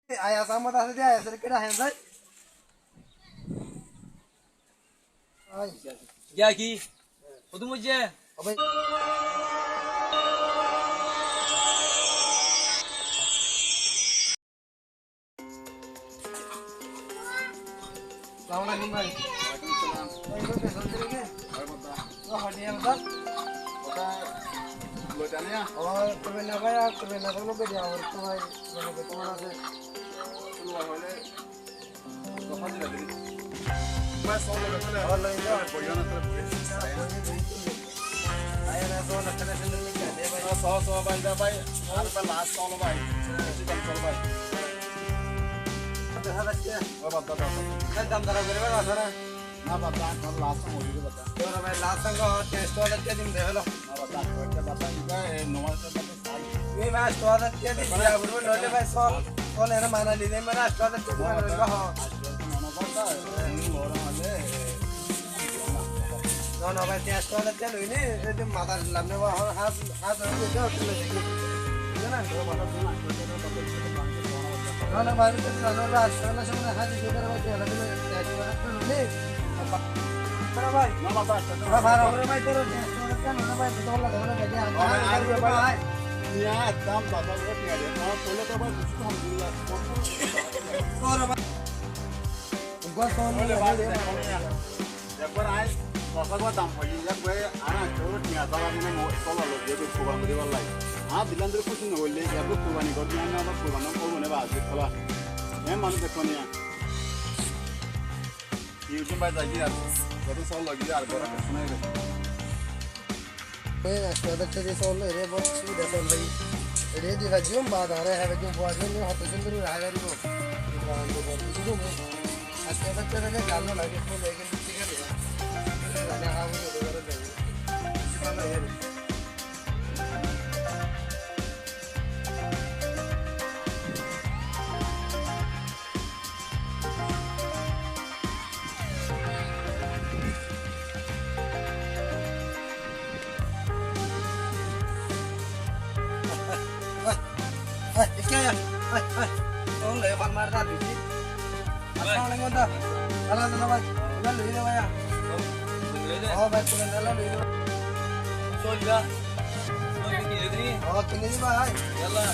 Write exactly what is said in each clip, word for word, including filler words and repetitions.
Ayas Ahmad asé de, Ayas ore keta hén zai? Ai. Giya ki? Hodún moijjé? Ó bái. Assalamu alaikum bái. Waalaikum salam. Bái, kói asó, kói asó? Ó, hoó de, bái. Ó, hoó de, bái, kurban bái, kurban bái, bái, bái, bái, bái. Ná, bata, añár last song óiye de, bata. Tóra bái, last song, ó, tes, tos házar tiya dim de, hélo. Ná, bata, añár last song, iba, e, no, bata, bata, sai. Ui, bái, tos házar tiya dim, diya, buro, noile, bái, sol, sol, ena mana lile, mane, tos házar tiya dim, bata, noile, ho. Bata, e, no, bata, e, no, bata, e, no, no, bái, tes, tos házar tiya loi ni, e, dim, mata lam ne, bái, ho, ha, Ekbar añí dóc házar dam hoiyé, ekbar añára añctó tiañ zala mane mo-, sola loi giyé goi kurbani goríbar lagi. Añár dilán dóri kúci no goillé, ekbar kurbani gorí, añí abar kurbani goríbo né ba, aijja sola. E manúic dekó né. Yusuf bái zagir ar, zotó sola loi giyé ar gora kessú nai re. Oye, añctó házar tiya di sol, ere bout subida sol bái. Ere di faijjum, baade are hái faijjum, fuain loi hoto cúndor gori hái faribo. Añctó házar tiya di gam no lage, sol lage, thík asé. Ere zane hái faribo, ere zane hái faribo. Assalamu alaikum, da. Bála asó né, bái? Bála asó né, bái? Ó, bái, tulen, bála asó né? Sóliba. Sóliba kini dibá né? Ó, kini dibá, bái. Yalla.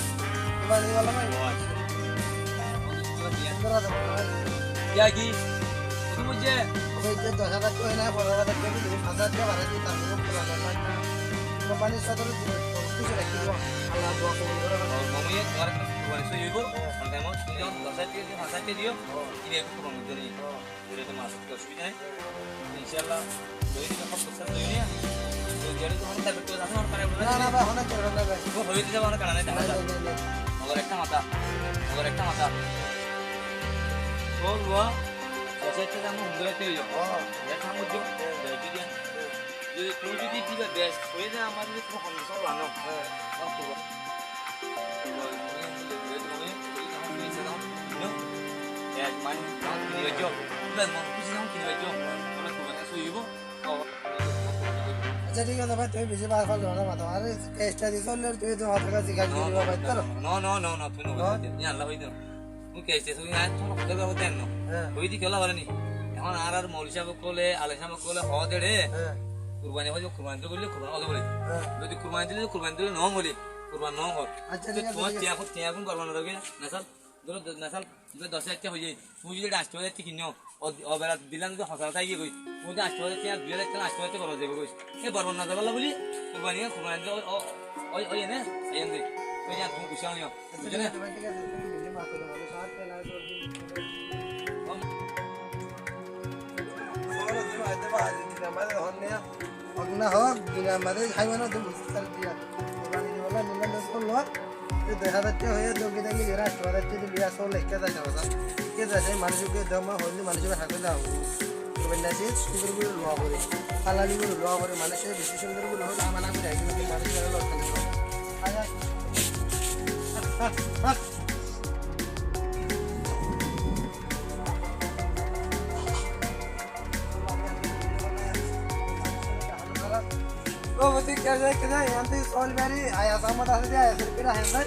Dibá, dibá, bái. Ó, accá. Dibá, dibá, bái. Giya ki? Hodún moijjé? Ó, bái, ite dóc házar tiya ói na, fondoro házar tiya ói, fañs házar tiya barái di, tar fore fondoro házar tiya. Kurbani sodor di, kúci rakí dibo. Allah dua kobul goró. Ó, mamuye, tuáñr kurbani sói óibo. Hé. On time ot, tuñí zeçé dóc házar tiya diyo, fañs házar tiya diyo. Ó. Kini ekku kurbani diyo. Ó. Ere to mas osubida nai. Inshallah, doi din hok sukses óibo na. Toi gere to hono tablet asé, hono kara bole. Na, na, bái, hono kara bole, bái. Toi hoi diye, hono kara nai, dehá zaibo. Na, na, na. Mogor ekta hotá, mogor ekta hotá. Tói lua, dóc házar tiya dam hondilla tiya óiye. Ó. Ek ham goijjo, dóc din. Zodi tuñí zodi kiba best ói zai, amar zodi hono homiya no lage, hé, tán to Accá, thík asé bái, tuñí beci bar far zobana mato. Are, cash ta di solle, tuñí to hotá zikar goriba bái, toro. No, no, no, no, tuñí no, no? Tuñí Allah hoi de. Tuñí cash ta di solle, añí tuñí hotá baba den no. Hé. Hoi di kela hore ni. Ehón añárar mouloi sáb ókkole, alem sáb ókkole, hode re. Hé. Kurbani hoi, kurbani dile, kurbani hode bole. Hé. Zodi kurbani dile, kurbani dile no bole. Kurban no hor. Accá, thík asé, tuáñr thík asé. Tiya, tiya gun kurban no raikbe, mesal. Dóro, mesal, dóc házar tiya hoiyé, tuñí zodi añctó házar tiya kinno, o, o bela dilan zodi hosara táki goi, tuñí zodi añctó házar tiya, dui házar tiya, añctó házar tiya gorot zaibo goi. E borbad no zaibolla buli, kurbani, kurbani zodi, o, o, o, ene, ene de. Tuñí zodi tuñí gusa óiyo, buzó né? Hok na hok, duniyair maze háibo na, dui bosór sar diya. Kurbani dibolla nillam de sólla. Te dui házar tiya hoiye, dui gida gidi gori añctó házar tiya diya, sólla, ekka zai na, ekka zai na, manúic ke dama hoile manúic ke hákile abo. Kurbani de sundor gori lowa fore. Halali gori lowa fore, manúic beci sundor gori lowa fore, amana gori hákile manúic lowa fore. Aya. Ó, boti, ke zai, ke zai, yante sol bari, Ayas Ahmad asé de, Ayas ore keta hén zai?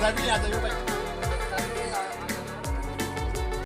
Zabi ya, zabi.